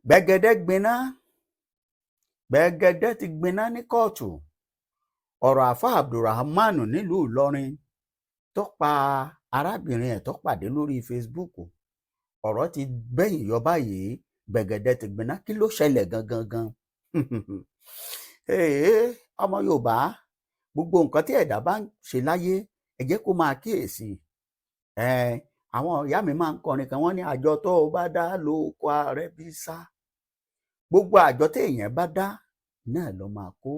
Gbẹ̀gẹ̀dẹ̀ gbiná, gbẹ̀gẹ̀dẹ̀ ti gbiná ní kóòtù. Ọ̀rọ̀ Àáfàá Abdulrahman nílùú Ìlọrin tó pa arábìnrin ẹ̀ tó pàdé lórí Facebook, ọ̀rọ̀ ti bẹ́yìn yọ báyìí. Gbẹ̀gẹ̀dẹ̀ ti gbiná. Kí ló ṣẹlẹ̀ gangan gan? Ọmọ Yorùbá, gbogbo nǹkan tí ẹ̀dá bá ń ṣe láyé, ẹ jẹ́ kó máa kíyèsí. Àwọn ìyá mi máa ń kọrin kan, wọ́n ní àjọ tó o bá dá lóko ààrẹ bí sá. Gbogbo àjọ tí èèyàn bá dá náà ló máa kó.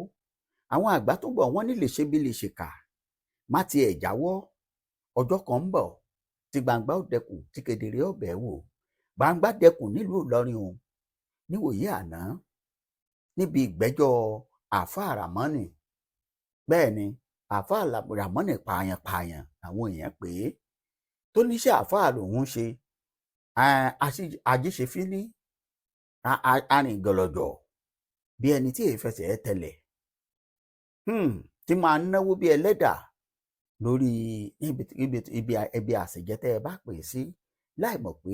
Àwọn àgbà tó bọ̀, wọ́n ní lè ṣe bí lè ṣèkà, má tiẹ̀ jáwọ́. Ọjọ́ kan ń bọ̀ tí gbangba ó dẹkùn, tí kedere ọbẹ̀ wò. Gbangba dẹkùn nílùú Ìlọrin o níwòyí àná níbi ìgbẹ́jọ́ Àáfàá Ramoni. Bẹ́ẹ̀ ni, Àáfàá Ramoni pààyàn pààyàn àwọn èèyàn pè é, tó níṣẹ́ àáfàá lòun ń ṣe, ajíṣefínní, arìngọ̀lọ̀jọ̀ bí ẹni tí èé fẹsẹ̀ tẹlẹ̀, tí máa náwó bí ẹlẹ́dà lórí ibi àṣejẹ tẹ́ ẹ bá pè é sí, láì mọ̀ pé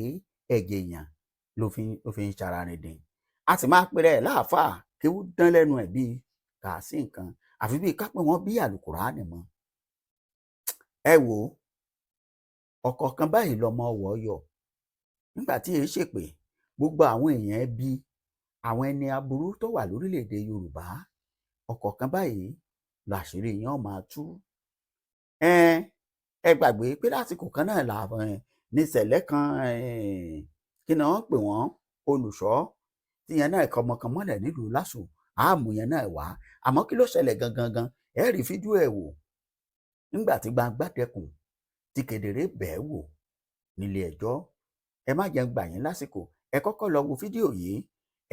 ẹ̀jẹ̀ èèyàn ló fi ń ṣara rìndìn. A sì máa pèrè ẹ̀ láàfáà, kéwú dán lẹ́nu ẹ̀ bíi kà sí nǹkan, àfi bíi ká pé wọ́n bí àlùkùránì mọ́. Ẹ wò ó, ọ̀kọ̀ọ̀kan báyìí lọmọ ọwọ́ yọ nígbà tí èé ṣèpè. Gbogbo àwọn èèyàn ẹbí, àwọn ẹni aburú tó wà lórílẹ̀‐èdè Yorùbá, ọ̀kọ̀ọ̀kan báyìí làṣírí yẹn máa tú. Ẹ gbàgbé pé lásìkò kan náà làwọn ní ìṣẹ̀lẹ̀ kan, kí ni wọ́n pè wọ́n, olùṣọ́ tíyẹn náà kọ ọmọ kan mọ́lẹ̀ nílùú Lásù. Àmú yẹn náà wá. Àmọ́ kí ló ṣẹlẹ̀ gangan gan? Ẹ rí fídíò ẹ̀ wò nígbà tí gbangba dẹkùn, tí kedere bẹ́ẹ̀ wò nílé ẹjọ́. Ẹ má jẹ́ ń gbà yín lásìkò. Ẹ kọ́kọ́ lọ wo fídíò yìí.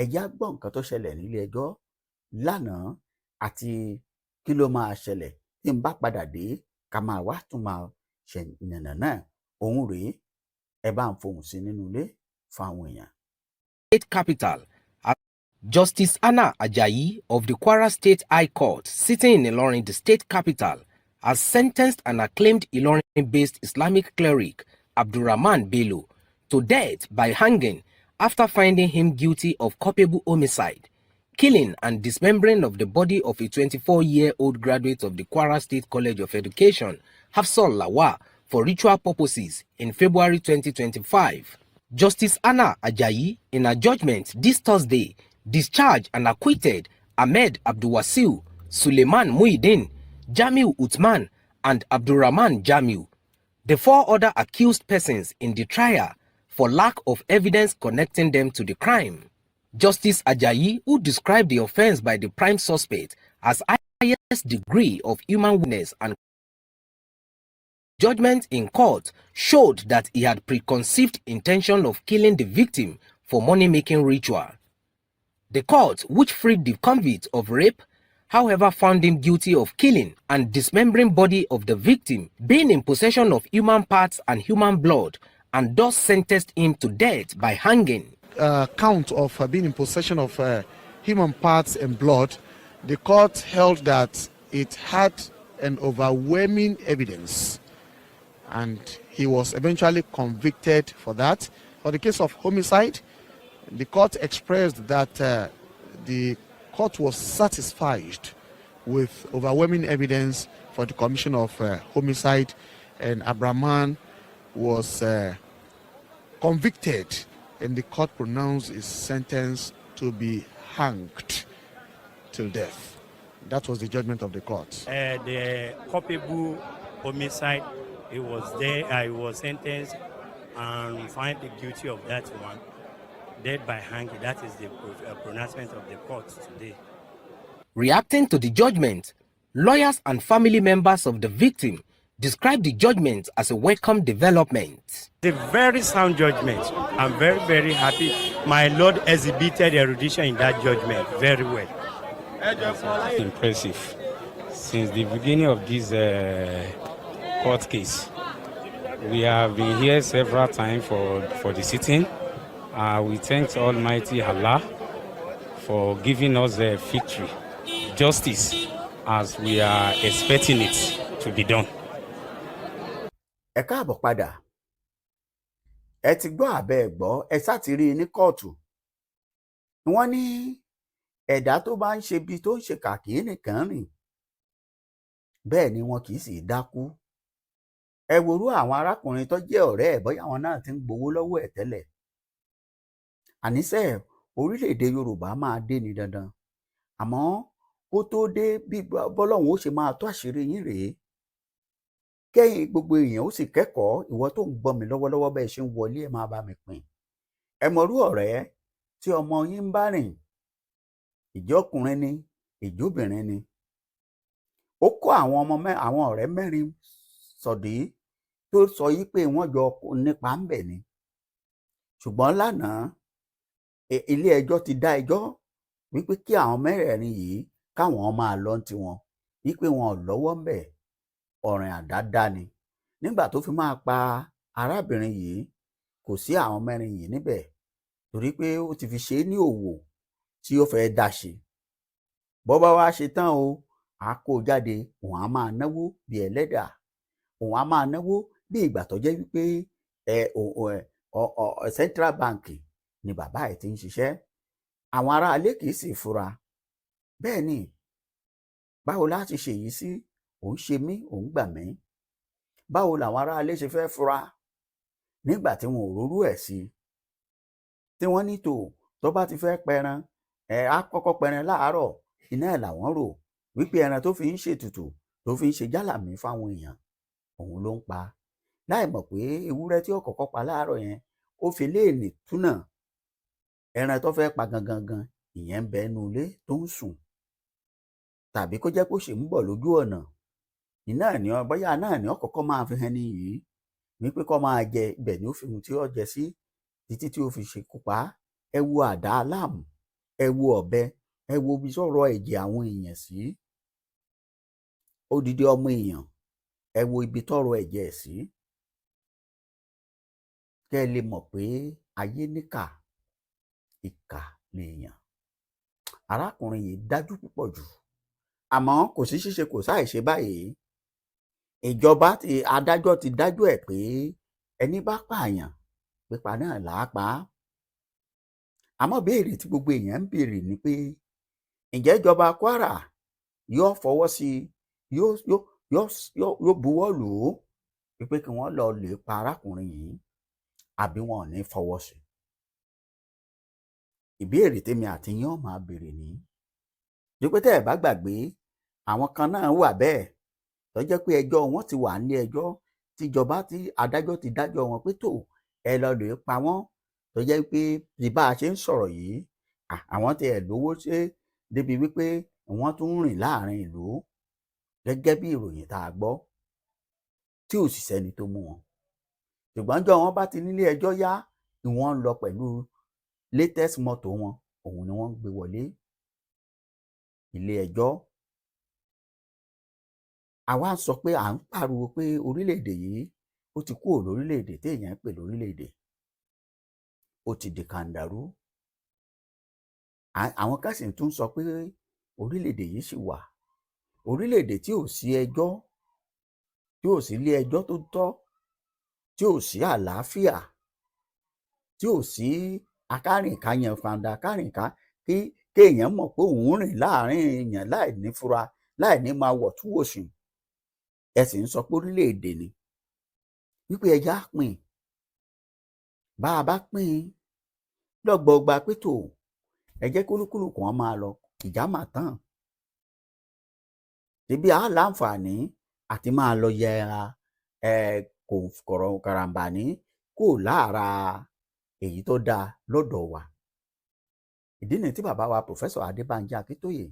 Ẹ já gbọ́ nǹkan tó ṣẹlẹ̀ nílé ẹjọ́ lánàá àti kí ló máa ṣẹlẹ̀ tí n bá padà dé, ká máa wá tún máa ṣe yànnà náà. Òun rèé, ẹ bá ń fohùn sí nínú ilé fún àwọn èèyàn. State capital. Justice Anna Ajayi of the Kwara State High Court, sitting in Ilorin, the state capital, has sentenced an acclaimed Ilorin-based Islamic cleric, Abdulrahman Bello, to death by hanging after finding him guilty of culpable homicide, killing and dismembering of the body of a 24-year-old graduate of the Kwara State College of Education, Hafsat Lawal, for ritual purposes in February 2025. Justice Anna Ajayi, in a judgment this Thursday, discharged and acquitted Ahmed Abdulwasiu, Suleiman Muhyiddin, Jamiu Uthman, and Abdulrahman Jamiu, the four other accused persons in the trial, for lack of evidence connecting them to the crime. Justice Ajayi, who described the offense by the prime suspect as highest degree of human weakness and judgment in court, showed that he had preconceived intention of killing the victim for money-making ritual. The court, which freed the convict of rape, however, found him guilty of killing and dismembering body of the victim, being in possession of human parts and human blood, and thus sentenced him to death by hanging. Count of being in possession of human parts and blood, the court held that it had an overwhelming evidence and he was eventually convicted for that. For the case of homicide, the court expressed that the court was satisfied with overwhelming evidence for the commission of homicide, and Abraman was convicted, and the court pronounced his sentence to be hanged till death. That was the judgment of the court. The culpable homicide, he was there, he was sentenced and found guilty of that one, death by hanging. That is the pronouncement of the court today. Reacting to the judgment, lawyers and family members of the victim described the judgment as a welcome development. It's a very sound judgment. I'm very, very happy. My Lord exhibited erudition in that judgment very well. Impressive. Since the beginning of this court case, we have been here several times for the sitting. We thank Almighty Allah for giving us the victory, justice, as we are expecting it to be done. Ẹ káàbọ̀ padà. Ẹ ti gbọ́ àbẹ́ ẹ̀ gbọ́, ẹ sá ti rí i ní kóòtù. Wọ́n ní ẹ̀dá tó bá ń ṣe bí tó ń ṣe kà kì í nìkan rìn, bẹ́ẹ̀ ni wọn kì í sì dákú. Ẹ worú àwọn arákùnrin tó jẹ́ ọ̀rẹ́ ẹ̀, bóyá àwọn náà ti ń gbowó lọ́wọ́ ẹ̀ tẹ́lẹ̀. Àníṣe orílẹ̀-èdè Yorùbá máa dé ní dandan, àmọ́ kó tó dé, bí bọ́lọ́hún ó ṣe máa tó àṣírí yín rèé, kẹ́yìn gbogbo èèyàn ó sì kẹ́kọ̀ọ́. Ìwọ tó ń gbọ́ mi lọ́wọ́lọ́wọ́, bẹ́ẹ̀ ṣe ń wọlé, ẹ máa bá mi pín. Ẹ mọ̀rú ọ̀rẹ́ tí ọmọ yín ń bá rìn, ìjọkùnrin ni, ìjóbìnrin ni. Ó kó àwọn ọmọ àwọn ọ̀rẹ́ mẹ́rin sọ̀dí tó sọ yí pé wọ́n jọ nípa ń bẹ̀ ni. Ṣùgbọ́n lánàá, ilé ẹjọ́ ti dá ẹjọ́ wípé kí àwọn mẹ́rẹ̀ẹ̀rin yìí káwọn máa lọ tiwọn, wípé wọn ò lọ́wọ́ ń bẹ̀, ọ̀rìn àdá ni. Nígbà tó fi máa pa arábìnrin yìí, kò sí àwọn mẹ́rin yìí níbẹ̀, torí pé ó ti fi ṣe é ní òwò tí ó fẹ́ dá ṣe. Bọ́ bá wá ṣe tán o, á kó o jáde, òun á máa náwó bí ẹlẹ́dà, òun á máa náwó bí ìgbà tó jẹ́ wípé ẹ ò Central Bank ni bàbá ẹ̀ ti ń ṣiṣẹ́. Àwọn aráalé kì í sì fura. Bẹ́ẹ̀ ni, báwo láti ṣe èyí sí? Òun ṣe mí, òun gbà mí. Báwo làwọn aráalé ṣe fẹ́ fura nígbà tí wọn ò rórú ẹ̀ sí, tí wọ́n ní tò tó bá ti fẹ́ pẹran ẹ̀, á kọ́kọ́ pẹran láàárọ̀, iná ẹ̀ làwọn rò wípé ẹran tó fi ń ṣètùtù, tó fi ń ṣe jálàmí fáwọn èèyàn, òun ló ń pa, láì mọ̀ pé ewúrẹ́ tí ó kọ́kọ́ pa láàárọ̀ yẹn, ó fi léènì túnà ẹran tó fẹ́ pa gangan gan, ìyẹn ń bẹ inú ilé tó ń sùn, tàbí kó jẹ́ kó sì ń bọ̀ lójú ọ̀nà. Iná ní bóyá náà ní ọ̀kọ̀ọ̀kan máa fi hàn ní yìí wípé kó máa jẹ, ibẹ̀ ni ó fi ohun tí ó jẹ sí títí tí ó fi ṣekú pa. Ẹ wo àdá aláàmù, ẹ wo ọ̀bẹ, ẹ wo ibi sọ̀rọ̀ ẹ̀jẹ̀ àwọn èèyàn sí. Odidi ọmọ èèyàn, ẹ wo ibi tọ́rọ̀ ẹ̀jẹ̀ sí, kẹ́ ẹ lè mọ̀ pé ayé níkà, ìkà lèèyàn. Arákùnrin yìí dájú púpọ̀ jù, àmọ́ kò sí ṣíṣe, kò sáì ṣe báyìí. Ìjọba ti, adájọ́ ti dájọ́ ẹ̀ pé ẹni bá pààyàn, pípa náà là á pa á. Àmọ́ béèrè tí gbogbo èèyàn ń béèrè ni pé, ǹjẹ́ ìjọba Kwara yóò fọwọ́ sí i, yóò buwọ́ lù ú wípé kí wọ́n lọ lè pa arákùnrin yìí, àbí wọn ò ní fọwọ́ sí i? Ìbéèrè tèmi àti yín ó máa béèrè ní wípé, tẹ́ ẹ̀ bá gbàgbé, àwọn kan náà wà bẹ́ẹ̀ tó jẹ́ pé ẹjọ́ wọn ti wà ní ẹjọ́ tíjọba, tí adájọ́ ti dájọ́ wọn pé tó ẹ lọ lè pa wọ́n, tó jẹ́ pé bí bá a ṣe ń sọ̀rọ̀ yìí, àwọn tí ẹ̀ lówó ṣe débi wípé wọ́n tún ń rìn láàrin ìlú, gẹ́gẹ́ bí ìròyìn tá a gbọ́, tí ò sì sẹ́ni tó mú wọn. Ṣùgbọ́n jọ́ wọn bá ti nílé ẹjọ́ yá ni wọ́n ń lọ pẹ̀lú latest mọ́tò wọn, òun ni wọ́n ń gbé wọlé ilé ẹjọ́. Àwa ń sọ pé, à ń pariwo pé orílẹ̀-èdè yìí, ó ti kúrò lórílẹ̀-èdè téèyàn ń pè lórílẹ̀-èdè, ó ti di kàǹdàrú. Àwọn kan sì tún sọ pé orílẹ̀-èdè yìí ṣì wà. Orílẹ̀-èdè tí ò sí ẹjọ́, tí ò sí ilé ẹjọ́ tó tọ́, tí ò sí àlàáfíà, tí ò sí akárìnkáyan fanda kárìnká, kí kéèyàn mọ̀ pé òun rìn láàrin èèyàn láì ní fura, láì ní máa wọ̀ túwòsùn. Ẹ sì ń sọ pé orílẹ̀-èdè ni, wípé ẹja pín. Bá a bá pín lọ́gbọọgba pé tó ẹ jẹ́ kólúkúlùkù wọn máa lọ, ìjà máa tán. Ṣebí a láǹfààní àti máa lọ yẹra ẹ kò kọ̀rọ̀ karambání kò lára èyí tó dáa lọ́dọ̀ wa. Ìdí nìyí tí bàbá wa, Professor Adébánjí Akíntóyè,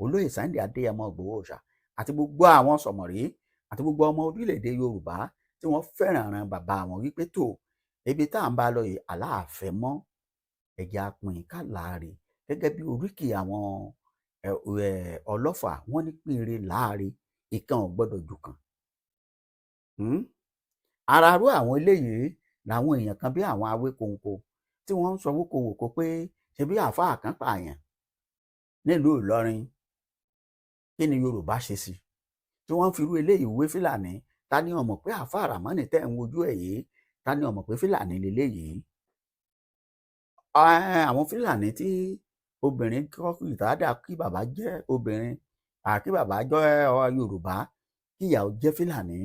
Olóyè Sunday Adéyẹmọ Ìgbòho Òòṣà, àti gbogbo àwọn sọ̀mọ̀rí, àti gbogbo ọmọ orílẹ̀-èdè Yorùbá tí wọ́n fẹ́ràn ran bàbá wọn, wípé tó ibi tá à ń bá lọ yìí, aláàfẹ́ mọ́, ẹ̀jẹ̀ apin ká láàre gẹ́gẹ́ bí oríkì àwọn ọlọ́fà. Wọ́n ní pínre láàre, ìkan ò gbọ́dọ̀ jù kan. Ara rú àwọn eléyìí làwọn èèyàn kan bí àwọn Awíkonko tí wọ́n ń sọ wókòwòkò pé ṣebí àáfàá kan pààyàn nílùú Ìlọrin, kí ni Yorùbá ṣe sí, tí wọ́n ń fi irú eléyìí wé Fúlàní. Ta ni ó mọ̀ pé àáfàá Ràmọ́nì tẹ́ ń wojú ẹ̀ yìí, ta ni ó mọ̀ pé Fúlàní leléyìí? Àwọn Fúlàní tí obìnrin kọ́ ìtàdá kí bàbá jẹ́ obìnrin, kí bàbá jẹ́ Yorùbá, kí ìyàwó jẹ́ Fúlàní,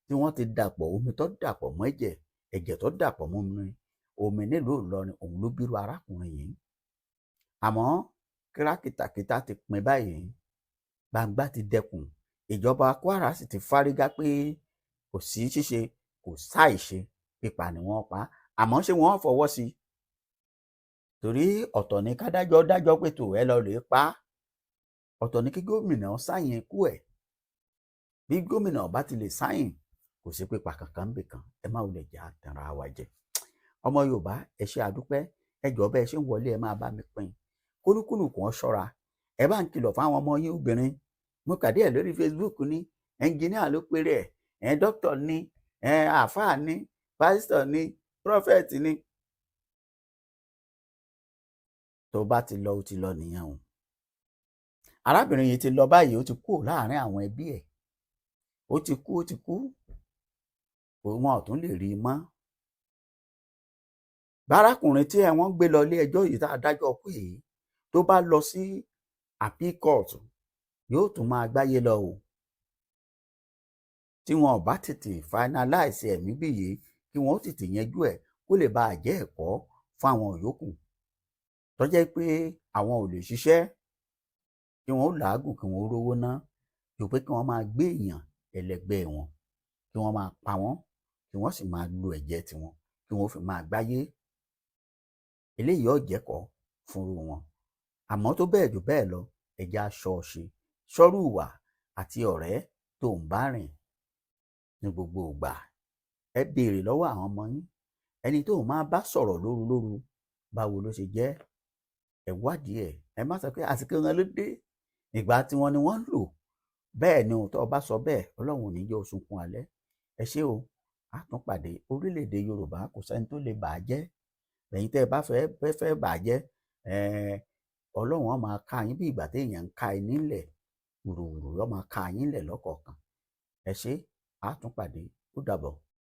tí wọ́n ti dàpọ̀, omi tó dàpọ̀ mọ́ ẹ̀jẹ̀, ẹ̀jẹ̀ tó dàpọ̀ mọ́ omi, omi nílùú Ìlọrin, òun ló bírú arákùnrin yìí. Àmọ́ kírákìtàkìtà ti pin báyìí, gbangba ti dẹkùn. Ìjọba Kwara sì ti fárígá pé kò sí ṣíṣe, kò sáìṣe, pípa ni wọ́n pa. Àmọ́ ṣé wọ́n fọwọ́ sí i? Torí ọ̀tọ̀ ni kádájọ́ dájọ́ pé tó ẹ lọ rèé pa á, ọ̀tọ̀ ni kí gómìnà sáyìn ikú ẹ̀. Bí gómìnà bá ti lè sáyìn, kò sí pípa kankan níbì kan. Ẹ má wulẹ̀ jà tanra wa jẹ. Ọmọ Yorùbá, ẹ ṣe àdúpẹ́. Ẹ jọ̀ọ́, bẹ́ẹ̀ ṣe ń wọlé, ẹ máa bá mi pín, kólúkúlùkù wọn ṣọ́ra. Ẹ bá ń kìlọ̀ fáwọn ọmọ yín obìnrin. Mo kàdé ẹ̀ lórí Facebook ní ẹnjìníà ló péré ẹ̀, ẹ̀ dókítà ní, ẹ̀ àáfàá ní, pásítọ̀ ní, prophet ní. Tó bá ti lọ, ó ti lọ nìyẹn o. Arábìnrin yìí ti lọ báyìí, ó ti kú láàrin àwọn ẹbí ẹ̀, ó ti kú, ó ti kú, wọn ò tún lè rí i mọ́. Bárakùnrin tí ẹ wọ́n gbé lọ ilé ẹjọ́ yìí tá a dájọ́ pé yìí, tó bá lọ sí appeal court, yóò tún máa gbáyé lọ o. Tí wọn ò bá tètè finalize ẹ̀mí bí yìí, kí wọ́n ó tètè yanjú ẹ̀, kó lè bá a jẹ́ ẹ̀kọ́ fún àwọn yòókù tó jẹ́ pé àwọn ò lè ṣiṣẹ́, kí wọ́n ó làágùn, kí wọ́n ó rówó ná, jù pé kí wọ́n máa gbé èèyàn ẹlẹgbẹ́ wọn, kí wọ́n máa pa wọ́n, kí wọ́n sì máa lo ẹ̀jẹ̀ tiwọn, kí wọ́n fi máa gbáyé. Eléyìí ó jẹ́kọ̀ọ́ fúnrú wọn. Àmọ́ tó bẹ́ẹ̀ jù bẹ́ẹ̀ lọ, ẹ̀já ṣọ́ọ̀ṣe ṣọ́rù ìwà àti ọ̀rẹ́ tó ń bá rìn ní gbogbo ìgbà. Ẹ béèrè lọ́wọ́ àwọn ọmọ yín, ẹni tó máa bá sọ̀rọ̀ lóru lóru, báwo ló ṣe jẹ́? Ẹ wádìí ẹ̀. Ẹ má sọ pé àsìkò wọn ló dé, ìgbà tí wọn ni wọ́n ń lò bẹ́ẹ̀ ni. Òun tó bá sọ bẹ́ẹ̀, Ọlọ́run ò ní jẹ́ ó sunkún alẹ́. Ẹ ṣé o, a tún pàdé. Orílẹ̀-èdè Yorùbá, kò sẹ́ni tó lè bà á jẹ́. Ẹ̀yin tẹ́ ẹ bá fẹ́ fẹ́ bà á jẹ́, Ọlọ́run á máa ká yín bí ìgbà téèyàn ń ká ẹní ńlẹ̀ wùrùwùrù, yóò máa ká yín lẹ̀ lọ́kọ̀ọ̀kan. Ẹ ṣé, a tún pàdé, ó dàbọ̀.